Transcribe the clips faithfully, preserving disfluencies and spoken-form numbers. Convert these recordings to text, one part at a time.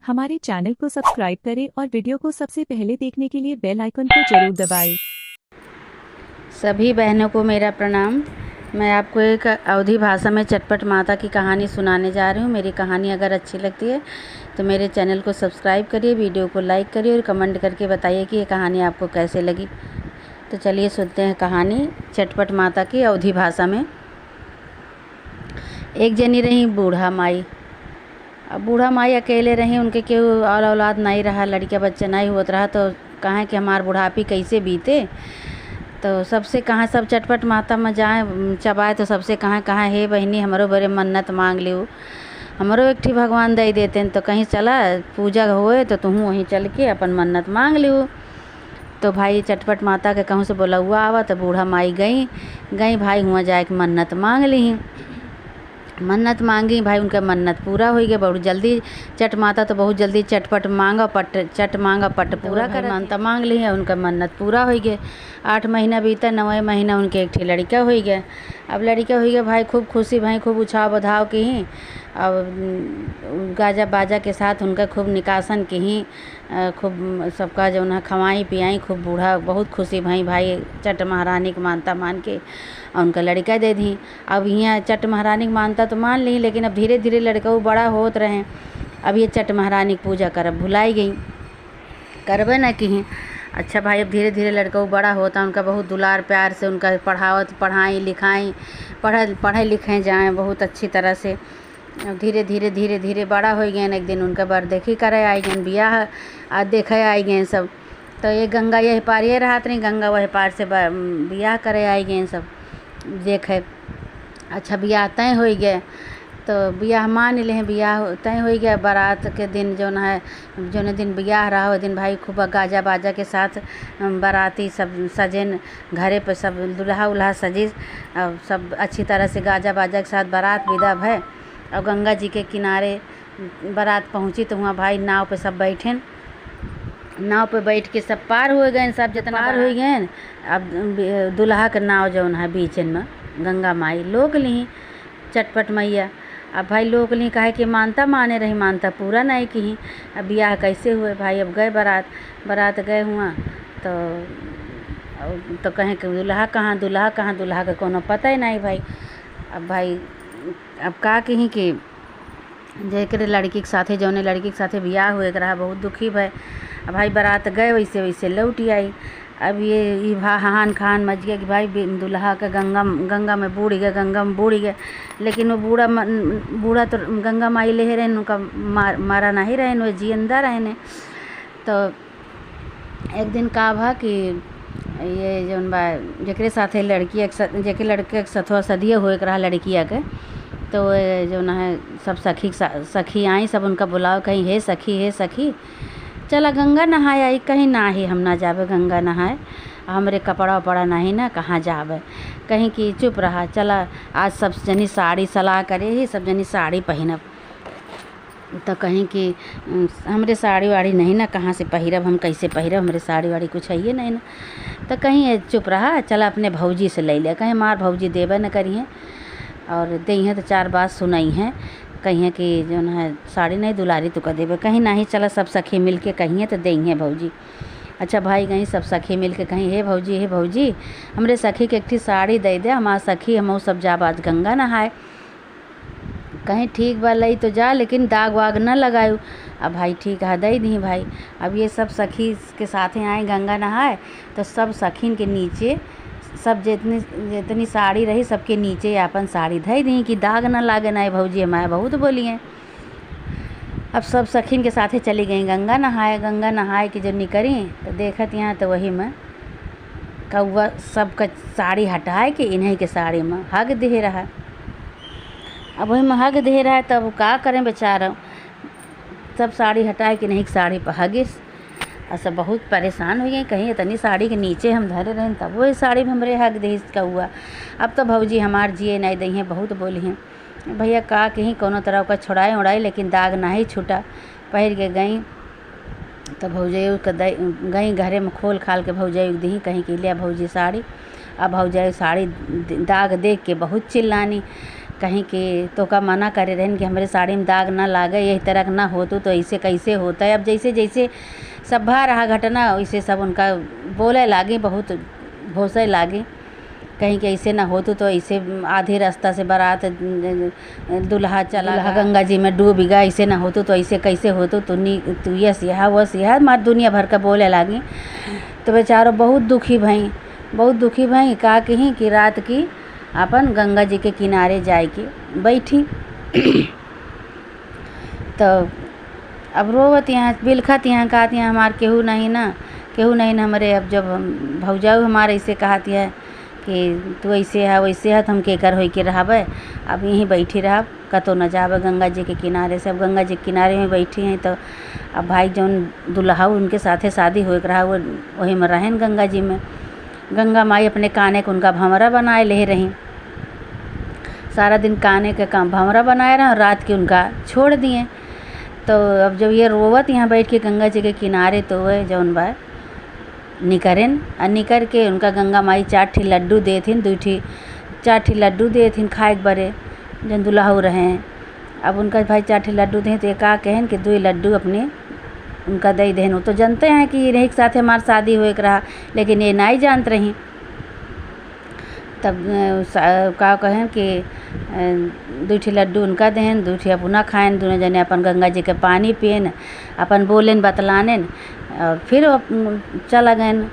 हमारे चैनल को सब्सक्राइब करें और वीडियो को सबसे पहले देखने के लिए बेल आइकन को जरूर दबाएं। सभी बहनों को मेरा प्रणाम। मैं आपको एक अवधी भाषा में चटपट माता की कहानी सुनाने जा रही हूँ। मेरी कहानी अगर अच्छी लगती है तो मेरे चैनल को सब्सक्राइब करिए, वीडियो को लाइक करिए और कमेंट करके बताइए कि ये कहानी आपको कैसे लगी। तो चलिए सुनते हैं कहानी चटपट माता की अवधी भाषा में। एक जनी रही बूढ़ा माई। अब बूढ़ा माई अकेले रही, उनके केहू औल औलाद नाई रहा, लड़िका बच्चा नाई होत रहा, तो कहाँ कि हमार बुढ़ापी कैसे बीते। तो सबसे कहाँ, सब चटपट माता में जाए, उम, चबाए, तो सबसे कहाँ, कहाँ, "हे बहिनी, हमरो बरे मन्नत मांग लिहू, हमरो एक ठी भगवान दे देतेन।" तो कहीं चला, पूजा होए तो तुहूँ वहीं चल के अपन मन्नत मांग लिहू। तो भाई चटपट माता के कहूँ से बोलौआ आवा, तो बूढ़ा माई गई, गई भाई हुआं जाए के मन्नत मांग लिही। मन्नत मांगी भाई, उनका मन्नत पूरा होइ गया बहुत जल्दी। चट माता तो बहुत जल्दी चटपट मांगा पट, चट मांगा पट तो पूरा भाई कर मानता मांग लिही, उनका मन्नत पूरा होइ गया। आठ महीना बीता, नवे महीना उनके एक ठे लड़िका होइ गया। अब लड़िका होइ गया भाई, खूब खुशी भाई, खूब उछाव बधाव किही। अब, उम, गाजा बाजा के साथ उनका खूब निकासन किही। अ, खूब सबका जौन है खवाई पियाई, खूब बूढ़ा बहुत खुशी भई भाई चट महारानी के मानता मान के और उनका लड़िका दे दी। अब हियाँ चट महारानी के मानता तो मान ली, लेकिन अब धीरे धीरे लड़िका वो बड़ा होत रहे। अब ये चट महारानी के पूजा करब भुलाई गई, करबे ना किही। अच्छा भाई, अब धीरे धीरे लड़िका वो बड़ा होता, उनका बहुत दुलार प्यार से उनका पढ़ावत, पढ़ाई लिखाई, पढ़, पढ़े लिखे जाए बहुत अच्छी तरह से। अब धीरे धीरे, धीरे धीरे बड़ा होइ गए। एक दिन उनका बरदेखी करे आई गए, बियाह आ देखे आई गए सब। तो ये गंगा यही पार ये रहत रही, गंगा वही पार से ब-, बियाह करे आई गए सब देखे। अच्छा, बियाह तय होइ गए, तो बियाह मान ले, बियाह तय होइ गया। बारात के दिन जौन है, जौन दिन बियाह रहा, वो दिन भाई खूब गाजा बाजा के साथ, अम, बाराती सब सजेन, घरे पे सब दुल्हा उल्हा सजी, और सब अच्छी तरह से गाजा बाजा के साथ बारात विदा भय। और गंगा जी के किनारे बारात पहुँची तो हुआँ भाई नाव पे सब बैठेन, नाव पे बैठ के सब पार होइ गए, सब जितना पार होइ गए। अब बि-, दुल्हा के नाव जौन है बीचन में गंगा माई लोक लिही चटपट मैया। अब भाई लोक लिही काहे कि मानता माने रही, मानता पूरा नहीं किही। अब बियाह कैसे हुए भाई, अब गए बारात, बारात गए हुआँ तो, तो कहें कि दुल्हा कहाँ, दुल्हा कहाँ, दुल्हा का कोनो पता ही नहीं भाई। अब भाई, अब का किही कि जेकरे लड़की के साथे, जौने लड़की के साथे बियाह हुए के रहा, बहुत दुखी भय। अब भाई बारात गए, वैसे वैसे लौटि आई। अब ये ई भा हहान खान मच गया कि भाई बे-, दुल्हा के गंगा, गंगा में बूड़ गए, गंगा में बूड़ गए। लेकिन वो बूढ़ा म-, बूढ़ा तो गंगा माई लेहे रहेन, उनका मार, मारा नहीं रहेन, वो जियंदा रहेन। तो एक दिन का भा कि ये जौन बा, जेकरे साथे लड़की एक स-, जेके लड़के के सथवा सदिया होए के रहा लड़किया के, तो ये जौन है सब सखी सा-, सखी आई, सब उनका बुलाओ, कहीं, "हे सखी, हे सखी, चला गंगा नहाए आई।" कहीं, "नाही, हम ना जाबे गंगा नहाए, हमरे कपड़ा उपड़ा नहीं ना, कहाँ जाबे।" कहीं कि, "चुप रहा, चला आज सब जनी साड़ी सलाह करे ही, सब जनी साड़ी पहिनब।" तो कहीं कि, "उम, हमरे साड़ी वाड़ी नहीं ना, कहाँ से पहिरब, हम कैसे पहिरब, हमरे साड़ी वाड़ी कुछ है ये नहीं ना।" तो कहीं, "ए, चुप रहा, चला अपने भौजी से ले ले।" कहीं, "मार भौजी देबे न करिहें, और देइहें तो चार बात सुनइहें, कहिहें कि जौन है साड़ी नहीं दुलारी तो कर देबे।" कहीं, "नहीं, चला सब सखी मिल के कहिहें तो देइहें भौजी।" अच्छा भाई, कहीं सब सखी मिल के कहीं, "हे भौजी, हे भौजी, हमरे सखी के एक ठी साड़ी दे दे, हमार सखी, हम सब जाब आज गंगा नहाए।" कहीं, "ठीक बा, लई तो जा, लेकिन दाग वाग न लगायू।" अब भाई, "ठीक है, दई दी भाई।" अब ये सब सखी के साथे आए गंगा नहाए, तो सब सखिन के नीचे, सब जितनी, जितनी साड़ी रही, सबके नीचे आपन साड़ी धई दी कि दाग न लागे, ना भौजी हमारे बहुत बोली हैं। अब सब सखिन के साथे चली गई गंगा नहाए। गंगा नहाए के जब निकरी, तो देखत यहाँ, तो वही में कौआ सबका साड़ी हटाए के इन्हीं के साड़ी में हग दे रहा। अब वही में हग दे रहा है, तब का करें बेचारा, सब साड़ी हटाए के इन्हीं के साड़ी पर हगिस। और सब बहुत परेशान हो गए, कहीं इतनी साड़ी के नीचे हम धरे रहें, तब वही साड़ी में हमरे हग दे कौआ। अब तो भौजी हमार जिए नहीं दई हैं, बहुत बोली हैं। भैया का कहीं, कोनो तरह ओकर छोड़ाई उड़ाई, लेकिन दाग नाही छूटा। पहिर के गई तो भौजाई के दई, गई घरे में खोल खाल के भौजाई के दही, कहीं कि, "लिया भौजी साड़ी।" अब भौजाई साड़ी द-, दाग देख के बहुत चिल्लानी। कहीं कि तोका मना करे रहन कि हमरे साड़ी में दाग ना लागे, यही तरह के ना होतू तो ऐसे कैसे होता है। अब जैसे जैसे सब भा रहा घटना, वैसे सब उनका बोले लागी, बहुत भोसे लागी। कहीं कि ऐसे ना होतू तो ऐसे आधे रास्ता से बारात, दुल्हा चला दुल्हा गया। गंगा जी में डूब गया, ऐसे ना होतू तो ऐसे कैसे होतू, तू नी, तू यस यहाँ, वस यहाँ, मार दुनिया भर का बोले लागी। तो बेचारो बहुत दुखी भई, बहुत दुखी भई। का कहीं कि रात की अपन गंगा जी के किनारे जाए के बैठी। तो अब रोवत यहाँ, बिलखत यहाँ, कहत यहाँ, "हमार केहू नहीं ना, केहू नहीं ना हमरे।" अब जब हम भौजाऊ हमार ऐसे कहत है कि "तू ऐसे है, वैसे है, तो हम केकर होई के रहबे, अब यहीं बैठी रहब, कतो न जाबे गंगा जी के किनारे से।" अब गंगा जी के किनारे में बैठी हैं, तो अब भाई जौन दुल्हा उनके साथे शादी होए के रहा, वो वही में रहेन गंगा जी में। गंगा माई अपने काने के उनका भंवरा बनाए ले रही। सारा दिन काने के काम भंवरा बनाए रहे और रात के उनका छोड़ दिए। तो अब जब ये रोवत यहाँ बैठ के गंगा जी के किनारे, तो वह जौन बा निकरेन, आ निकर के उनका गंगा माई चार ठी लड्डू देथिन, दुई ठी, चार ठी लड्डू देथिन खाए के बरे, जौन दुल्हऊ रहे। अब उनका भाई चार ठी लड्डू दें, तो ये का कहेन कि दुई लड्डू अपने उनका दे देहन। वो तो जानते हैं कि इन्हीं के साथ हमार शादी होए के रहा, लेकिन ये नाई जानत रही। तब, अ, सा-, का कहेन कि, अ, दुई ठी लड्डू उनका देहन, दुई ठी अपना खाएन, दोनों जने अपन गंगा जी के पानी पिएन, अपन बोलेन बतलानेन, और फिर वो, अम, चला गएन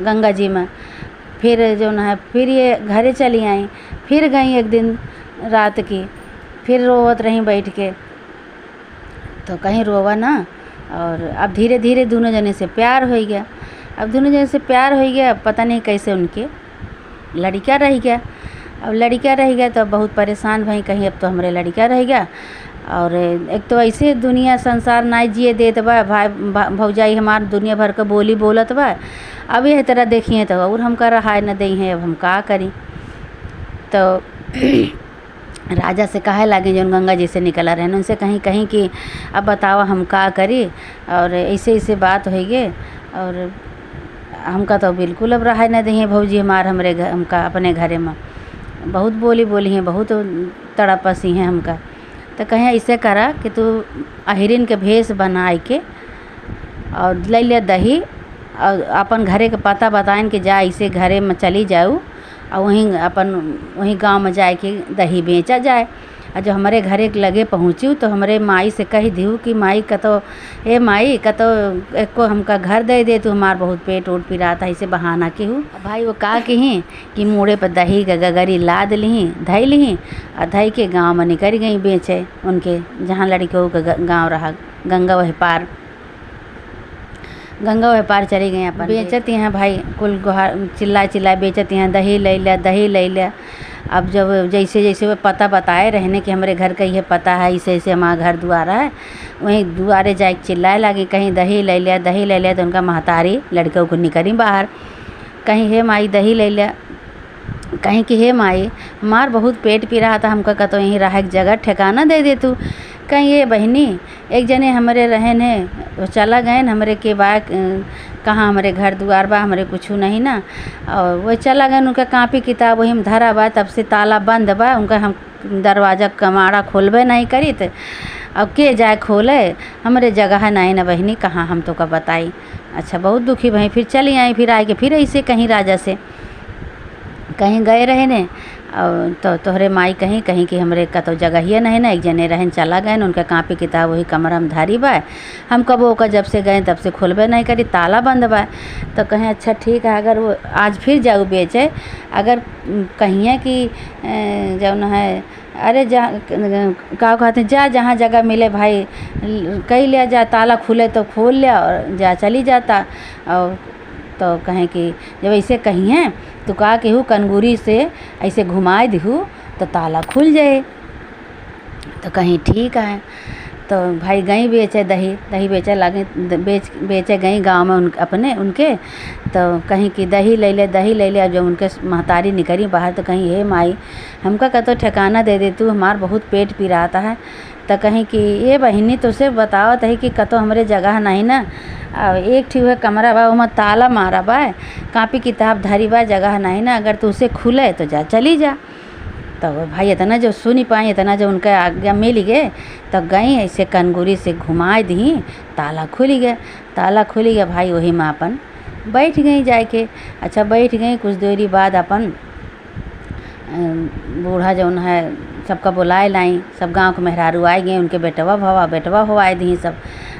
गंगा जी में। फिर जौन है, फिर ये घरे चली आई। फिर गई एक दिन रात की, फिर रोवत रही बैठ के। तो कहीं रोवा ना। और अब धीरे धीरे दोनों जने से प्यार होइ गया। अब दोनों जने से प्यार होइ गया, अब पता नहीं कैसे उनके लड़िका रह गया। अब लड़िका रह गया तो बहुत परेशान भई, कहीं अब तो हमरे लड़िका रह गया। और एक तो ऐसे दुनिया संसार नाई जिए देत बा, भाई भा-, भौजाई हमार दुनिया भर के बोली बोलत बा। अब यह तरह देखिए तो और हमका रहाय न दई हैं, अब हम का करी। तो राजा से कहे लागे, जौन गंगा जी से निकला रहन, उनसे कहीं, कहीं कि "अब बतावा हम का करी, और ऐसे, ऐसे बात होइ गए, और हमका तो बिल्कुल अब रहाय न दई हैं भौजी हमार, हमरे घ-, हमका अपने घरे में बहुत बोली बोली हैं, बहुत तड़पसी हैं हमका।" तो कहें, "ऐसे करा कि तू अहिरिन के भेष बनाए के और ले ले दही और अपन घरे के पता बताइन कि जा, ऐसे घरे में चली जाऊ और वहीं अपन, वहीं गाँव में जाए के दही बेचा जाए। और जो हमरे घरे के लगे पहुँचू तो हमरे माई से कह दिहू कि माई कतो, ए माई कतो एको हमका घर दे दे, तू हमार बहुत पेट ओट पिरात है।" ऐसे बहाना किहू। अब भाई वो का किही कि मूड़े पर दही के गगरी लाद लिही, धई लिही और धई के गाँव में निकल गई बेचे उनके, जहाँ लड़िकऊ के ग-, गाँव रहा, गंगा वह पार। गंगा वह पार चली गई अपन। बेचत यहाँ भाई कुल गुहार, चिल्लाए चिल्लाए बेचत यहाँ, "दही ले ले, दही ले ले।" अब जब जैसे जैसे वो पता बताए रहने कि हमरे घर का ये पता है, ऐसे ऐसे हमारा घर दुआरा है, वहीं दुआरे जाए के चिल्लाए लागे, कहीं, "दही ले ले, दही ले ले।" तो उनका महतारी लड़िकऊ को निकरी बाहर, कहीं, "हे माई, दही ले ले।" कहीं कि, "हे माई, हमार बहुत पेट पिरात है, हमका कतो यहीं रहे के जगह ठिकाना दे दे तू।" कहीं, "ये बहिनी, एक जने हमरे रहेन है, वो चला गएन, हमरे के बा, अ, कहाँ हमरे घर दुआर बा, हमरे कुछू नहीं ना।" और वो चला गएन, उनका कापी किताब वही में धरा बा, तब से ताला बंद बा, उनका हम दरवाजा कमाड़ा खोलबे नहीं करीत। अब के जाए खोले, हमरे जगह नहीं ना बहिनी, कहाँ हम तोका बताई। अच्छा, बहुत दुखी भई, फिर चली आई, फिर आए के फिर ऐसे कहीं राजा से कहीं गए रहे ने, और तो तोहरे माई कहीं, कहीं कि हमरे कतो जगहिए नहीं ना, एक जने रहन चला गए, उनका कापी किताब वही कमरा में धारी बा, हम कबो ओकर जब से गए तब से खोलबे नहीं करी, ताला बंद बा। तो कहें, "अच्छा ठीक है, अगर वो आज फिर जाऊ बेचे, अगर कहिए कि, ए, जौन है, अरे जा, का कहते हैं, जा जहाँ जगह मिले भाई, कई लिया जा, ताला खुले तो खोल लिया और जा चली जाता।" और तो कहें कि जब ऐसे कहिए तो का केहू कनगुरी से ऐसे घुमाए दिहू तो ताला खुल जाए। तो कहीं ठीक है। तो भाई गई बेचे दही, दही बेचे लागे, द-, बेच, बेचे गई गाँव में उन, अपने, उनके। तो कहीं कि दही ले ले, दही ले ले। अब जब उनके महतारी निकरी बाहर तो कहीं, "हे माई, हमका कतो ठिकाना दे दे तू, हमार बहुत पेट पिरात है।" तो कहीं कि, "ए बहिनी, तुसे बतावत है कि कतो हमरे जगह नहीं ना, अब एक ठी उहे कमरा बा, ओमा ताला मारा बा, कापी किताब धरी बा, जगह नहीं ना, अगर तुसे खुले तो जा, चली जा।" तब भाई इतना जो सुनी पाई, इतना जो उनका आज्ञा मिल गए, तब गई ऐसे कनगुरी से घुमाए दी, ताला खुल गया। ताला खुल गया भाई, वही में अपन बैठ गई जाए के। अच्छा, बैठ गई, कुछ देरी बाद अपन अम, बूढ़ा जौन है, सबका बुलाए लाई, सब गाँव के मेहरारू आए गए, उनके बेटवा भवा, बेटवा हो आए दी सब।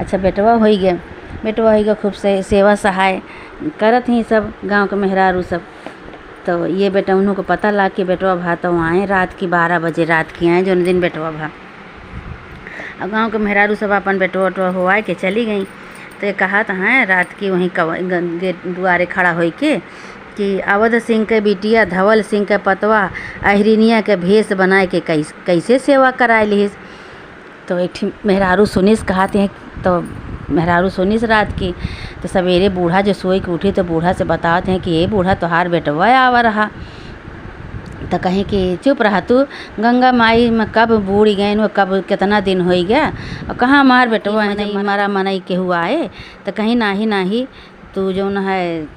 अच्छा, बेटवा होई गए, बेटवा होई गए, खूब से सेवा सहाय करत ही सब गाँव के मेहरारू सब। तो ये बेटा उन्हों को पता लाग के बेटवा भा तो आए रात की बारह बजे, रात की आए जौन दिन बेटवा भा। अब गाँव के मेहरारू सब अपन बेटवा उटवा हुआ के चली गई। तो ये कहत हैं रात की वहीं कव-, ग-, गेट दुआरे खड़ा होई के कि अवध सिंह के बिटिया धवल सिंह के पतवा अहिरिनिया के भेष बनाए के कैस-, कैसे सेवा कराए लिहिस। तो एक ठी मेहरारू सुनिस कहत हैं, तो मेहरारू सुनिस रात की, तो सवेरे बूढ़ा जो सोई के उठी तो बूढ़ा से बतावत हैं कि "ए बूढ़ा, तोहार बेटवा आवा रहा।" तो कहीं कि "चुप रहा तू, गंगा माई में कब बूढ़ गए, वो कब कितना दिन होई गया, और कहाँ हमार बेटवा है, मनई, हमारा मनई केहू आए?" तो कहीं "नाही, नाही, तू जौन है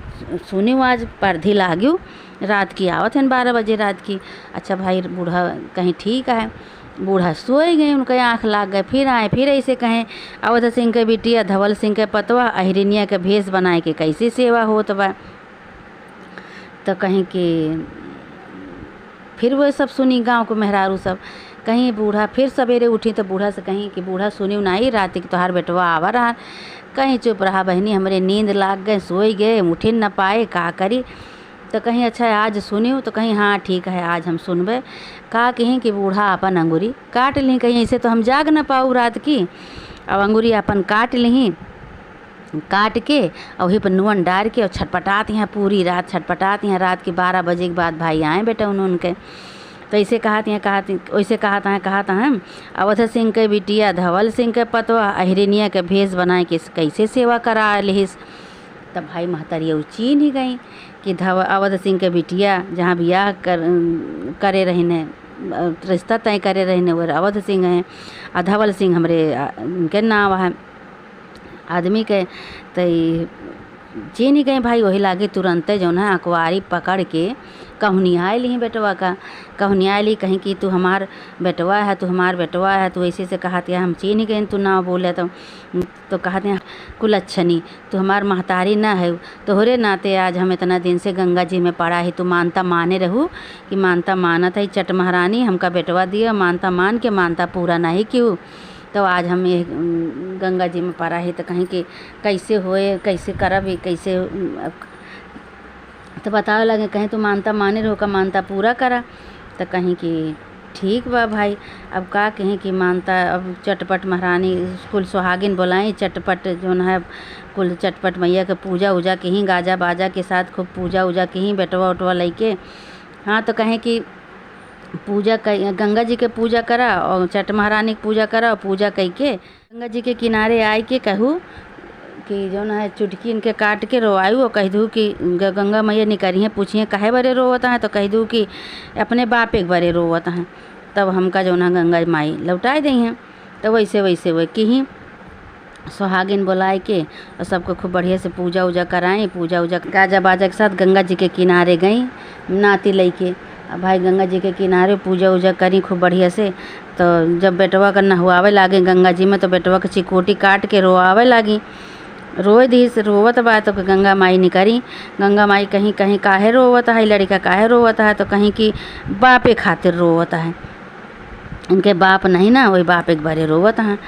सुनियो आज परधी लाग्यू, रात की आवत हैं बारह बजे रात की।" अच्छा भाई, बूढ़ा कहीं ठीक है, बूढ़ा सोए गए, उनके आँख लाग गए, फिर आए, फिर ऐसे कहें, "अवध सिंह के बिटिया धवल सिंह के पतवा अहिरिनिया के भेष बनाए के कैसे सेवा होत बा?" तो कहीं कि फिर वो सब सुनी गाँव के मेहरारू सब। कहीं बूढ़ा फिर सवेरे उठी तो बूढ़ा से कहीं कि "बूढ़ा सुनियो नाई, रात के तोहार बेटवा आवा रहा।" कहीं "चुप रहा बहिनी, हमरे नींद लाग गए, सोई गए, उठिन न पाए, का करी?" तो कहीं "अच्छा आज सुनियो?" तो कहीं "हाँ ठीक है, आज हम सुनबे।" का कहीं कि बूढ़ा अपन अंगुरी काट ली, कहीं "ऐसे तो हम जाग न पाऊ रात की।" अब अंगुरी अपन काट ली, काट के और वही पर नून डार के और छटपटात हैं, पूरी रात छटपटात हैं। रात के बारह बजे के बाद भाई आए बेटा उन्होंने के, तो ऐसे कहत हैं, कहत, वैसे कहत हैं, कहत हैं, "अवध सिंह के बिटिया धवल सिंह के पतवा अहिरिनिया के भेष बनाए के कैसे सेवा करा लिहिस?" तब भाई महतरिया उ चीन्ह ही गई कि धव-, अवध सिंह के बिटिया जहाँ बियाह कर, करे रहिन है, अ, रिश्ता तय करे रहिन है, वो अवध सिंह हैं, आ धवल सिंह हमरे, अ, उनके नाव है। आदमी के, त ई चीन्ह गए भाई, वही लागे तुरंते जौन है अकवारी पकड़ के कहनियाए लिही बेटवा का। कहनियाए ली, कहीं कि "तू हमार बेटवा है, तू हमार बेटवा है, तू ऐसे से कहत है, हम चीन्ह गए, तू ना बोले तो।" तो कहत हैं, "कुलच्छनी, तू हमार महतारी ना है, तोहरे नाते आज हम इतना दिन से गंगा जी में पड़ा ही, तू मानता माने रहू कि मानता मानत है, चट महारानी हमका बेटवा दिया, मानता मान के मानता पूरा नहीं किहू।" तो आज हम ये, उम, गंगा जी में पड़ा ही, तो कहीं कि कैसे होए, कैसे करब, ये कैसे, उम, अब तो बतावे लगे, कहीं "तू मानता माने रहो का मानता पूरा करा।" तो कहीं कि "ठीक बा भाई।" अब का कहीं कि मानता, अब चटपट महारानी कुल सुहागिन बोलाई, चटपट जौन है कुल चटपट मैया के पूजा उजा कहीं, गाजा बाजा के साथ खूब पूजा उजा कहीं, बेटवा उटवा लइके। हाँ, तो कहीं कि पूजा कइ-, गंगा जी के पूजा करा और चट महारानी के पूजा करा और पूजा कइके गंगा जी के किनारे आए के कहू कि जौन है चुटकी इनके काट के रोआयू और कह दू कि ग-, गंगा मैया निकरिहें, पूछिहें काहे बरे रोवत हैं, तो कह दू कि अपने बापे के बरे रोवत हैं, तब हमका जौन है गंगा माई लौटाए देइहें। तो वैसे वैसे वे किहीं सुहागिन बोलाए के और सबको खूब बढ़िया से पूजा उजा कराई। पूजा उजा गाजा बाजा के साथ गंगा जी के किनारे गई नाती लइके। अब भाई गंगा जी के किनारे पूजा उजा करी खूब बढ़िया से। तो जब बेटवा का नहवावे लागे गंगा जी में, तो बेटवा के चिकोटी काट के रोआवे लागी। रोए दी से रोवत बा, तो गंगा माई निकरी। गंगा माई कहीं, कहीं "काहे रोवत है लड़का, काहे रोवत है?" तो कहीं कि "बापे खातिर रोवत है, इनके बाप नहीं ना, वही बापे के बरे रोवत हैं।"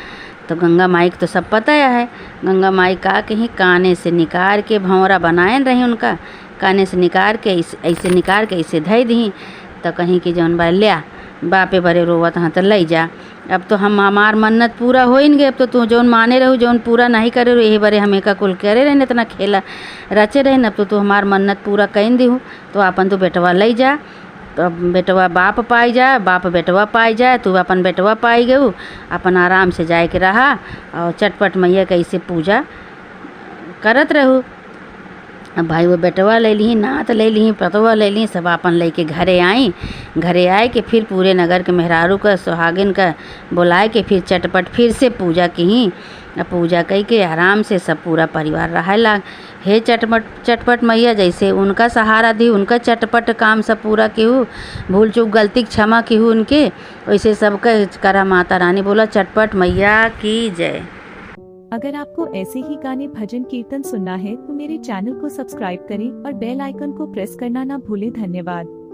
तो गंगा माई के तो सब पता है। गंगा माई का कहीं काने से निकार के भंवरा बनाए रही उनका, काने से निकार के ऐसे, ऐसे निकार के ऐसे धई दी। तो कहीं कि "जौन बा ल्या, बापे बरे रोवत हैं तो लई जा, अब तो हम, हमार मन्नत पूरा होइन गए, अब तो तू जौन माने रहू, जौन पूरा नहीं करे रहू, यही बरे हम एका कुल करे रहन, इतना खेला रचे रहन, अब तो तू हमार मन्नत पूरा कइन दिहू, तो आपन तू बेटवा लई जा।" तो अब बेटवा बाप पाई जाए, बाप बेटवा पाई जाए, तू अपन बेटवा पाई गऊ, अपन आराम से जाए के रहा और चटपट मैया के ऐसे पूजा करत रहू। अब भाई वो बेटवा ले ली, नात ले ली, पतवा ले ली, सब आपन लेके घरे आई। घरे आए के फिर पूरे नगर के मेहरारू का, सुहागिन का बोलाए के फिर चटपट फिर से पूजा किहीं। अब पूजा कई के आराम से सब पूरा परिवार रहे लाग। हे चटपट, चटपट मैया, जैसे उनका सहारा दी, उनका चटपट काम सब पूरा किहू, भूल चूक गलती के क्षमा किहू उनके, वैसे सबके करा माता रानी बोला चटपट मैया की जय। अगर आपको ऐसे ही गाने, भजन, कीर्तन सुनना है तो मेरे चैनल को सब्सक्राइब करें और बेल आइकन को प्रेस करना ना भूलें। धन्यवाद।